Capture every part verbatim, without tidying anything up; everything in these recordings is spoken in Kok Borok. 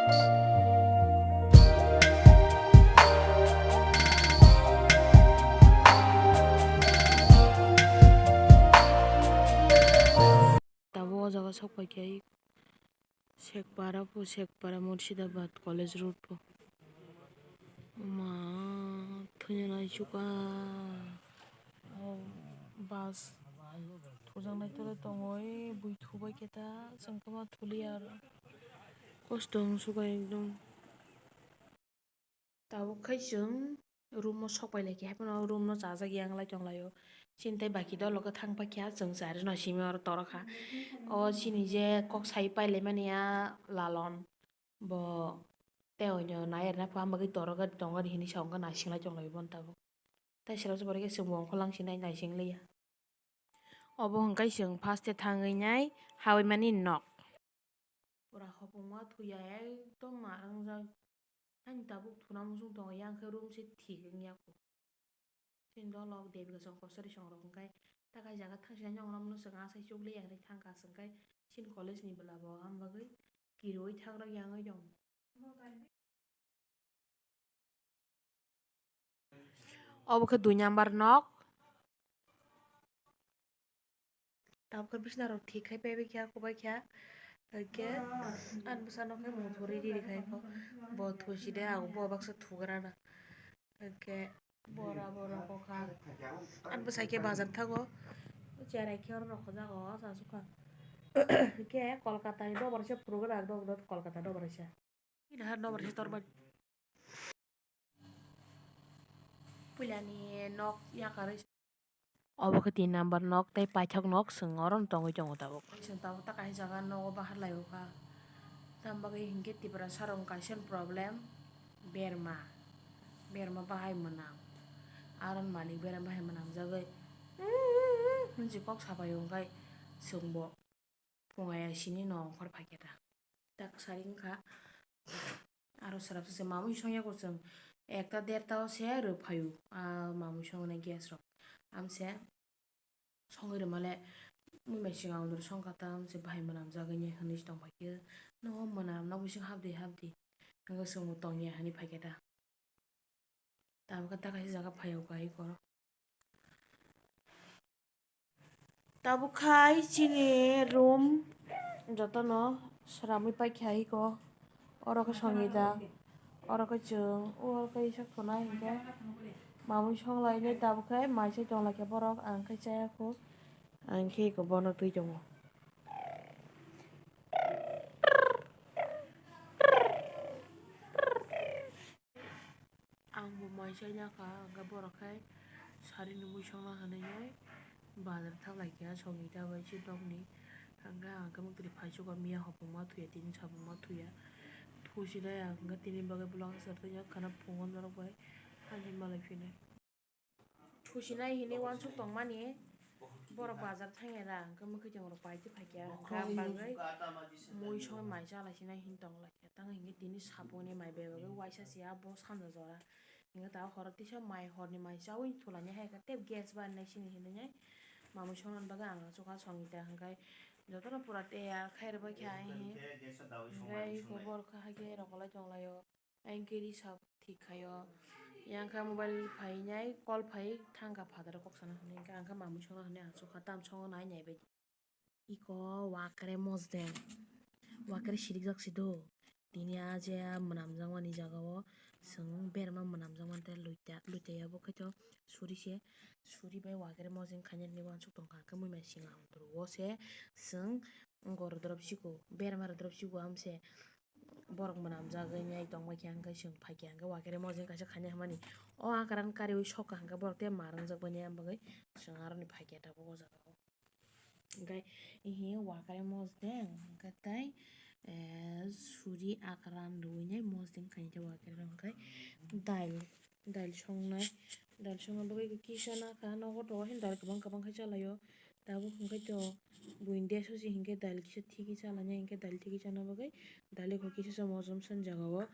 Tabuk o jaga sok paikha Sekpara po, Sekpara Murshidabad College Road po. Ma, thwina nai chuka. O bus thujaknai tole tongwi bui thubai khe ta, chwng kwma thuliya aro. Kosto wng suka ekdom. Tabuk khai chwng room o sok pai lai khe, haiphano room no chajak ya wng lai tong lai o. Chini tei baki dolo khe thang paikha, chwng charwi no simi oro torokha. O chini je kok sai pai lai mani a Lalon, bo tei oino nai rwna pha bagwi torok gari tongo hinwi sa wngkha, naising lai tong lai o bono tabuk. Tei sero se borok khe chwng bo ongkho lang sinai naising liya. Obo hwnkhe chwng first e thangwi nai habwi mani nok. Pura hopongma thuya ekdom ma wngjak. Ani tabuk thuna muchung tongo, yang khe room se thik wngya kho. Chini dolok Devi Kosong Kosari songrok hwnkhe ta kai jaga thangsinai nokno muno swkang asai chukli yang ri thangkha, chwngkhe chini college ni bwla bo ang bagwi kiroi thangrok yangwi tongo. Obo khe dui number nok. Tabuk khe bisna rok thik khai paibai kha, kubai kha. Hwnkhe ani bwsano khe muthuri riri khai kho. Bo thusi de, ang bo baksa thugra na. Hwnkhe bora bora kokha. Ani bwsai khe bazar thago. Cherai khe oro rok jaga o cha sukha. Hwnkhe Kolkata ni dobar se phurugwi rang rok, Kolkata dobar se. Ina ha nobar se tormani. Puilani nok yakarwi. Obo khe tin number nok tei paithak nok, chwng oro tongwi tongo tabuk. Chwng tabuk ta kaisa jaga nogo bahar lai o kha. Tam bagwi hinkhe Tiprasa rok kaisa problem berma. Berma bahai mwnam. Aron malik berma bahai mwnam jagwi. Hinsi kok sapai o hwnkhe chwngbo. Phung ayasini no ongkhor phaikhe ta. Tak sari wngkha. Aro swrapsa se mamui songya ko chwng ekta derta o se rw phaio. A mamui songnai gas rok. Amse songwi rwmale mui mai singa undro songkha ta amse bahai mwnam jagwi hinwi tongphaikhe. No mwnam nok bising hapdi hapdi. Wngkha chwngbo tongya hinwi phaikhe ta. Tabuk khe ta kaisa jaga phai o kha iko. Tabuk khai chini room jotono sramwi paikha iko. Oro khe Songita, oro khe chwng, oro khe isak thunai hinkhe mamui songlainai. Tabuk khai mai se tonglaikha borok, ang khe chaya kho, ang khe iko bono twi tongo. Ang bo mai chaya kha, hwnkhe borok khai sari ni mui songna hinwi bazar thang lai kha, Songita bai se nokni. Hwnkhe ang khe muktwi phaichugo, miya hopongma thuya, tini sabongma thuya. Thusinai ang hwnkhe tini bagwi bolong aswk tongya khana phungo norok bai ani malai phinai. Thusinai hinwi uansuk tongmani, borok bazar thangya da, hwnkhe mwkhwtwng rok pai twi phaikha, hwnkhe ang bagwi mui songwi mai chalaisinai hinwi tonglaikha. Tamo hinkhe tini saboni mai bebagwi waisa se abo sanja jora. Hinkhe tabuk horo tisa mai horni mai chaui thulainai hai khe tei gas barinai sini hinwi nai mamui songna bagwi ang achukha Songita hwnkhe jotono pura tiyar khai rwbaikha hinkhe borok khe haikhe rokolai tonglaio. Ang khe ri sak thik khaio. Yang kha mobile phainai, call phai thangkha father kok sana hwnwi. Hwnkhe ang khe mamui songna hwnwi achukha, tam songo nai nai bai. Iko wakre mosdeng. Wakre sirikjak si do. Tini a je a mwnamjakmani jagao chwng berma mwnamjakmani tei luita, luitaya bo khaito suri se. Suri bai wakre mosdeng khainani wansuk tongkha. Hwnkhe mui mai singa hwn turu o se chwng gorok drop siko, berma rok drop siko amse. Borok mwnamjagwi nai tongbai khe, hwnkhe chwng phaikha, hwnkhe wakre mosdeng kaisa khaina hwnmani. O akran kariui sokha, hwnkhe borok tei ma rwngjak bani, aboni bagwi chwng aroni phaikha tabuk o jaga o. Hwnkhe ihi wakre mosdeng, hwnkhe tei, eh, suri akran rwui nai mosdeng khaina khe wakre rw hwnkhe dail. Dail songnai, dail songna bagwi kisa nakha, nogo tongo hwn dail kwbang kwbang khe chalaio. Tabuk hwnkhe to buini deso se hinkhe dail kisa thigwi chalainai, hinkhe dail thigwi chana bagwi dail kho kisa se mojom san jagao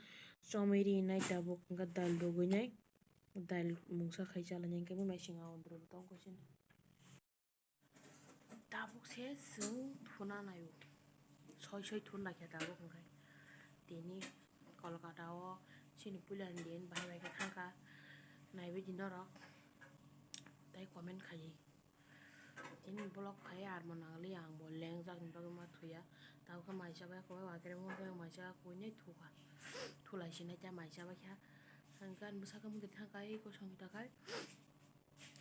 chomwi rinai. Tabuk hwnkhe dail rwgwinai, dail mungsa khai chalainai, hinkhe bo mai singa o borok tongkha sini. Tabuk se chwng thuna naio. Soi soi thun naikha tabuk hwnkhe. Tini Kolkata o chini puila ni din bahai bai khe thangkha, naiwi di norok tei comment khaiwi. Tini vlog khai armo nangli ang bo lengjak ni bagwi ma thuya. Tamo khe mai chabai khe bai wakhe mungkhe mai cha kuinai thukha, thulai sinai cha mai chabai kha. Hwnkhe ani bwsakhe mungkhe thangkha ei kosong hita khai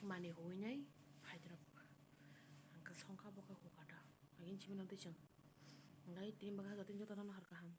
mani huinai phaidrop. Hwnkhe songkha bo khe hukha ta. Agin simi nang twi chwng. Hwnkhe tini bagwi jotono har kaham.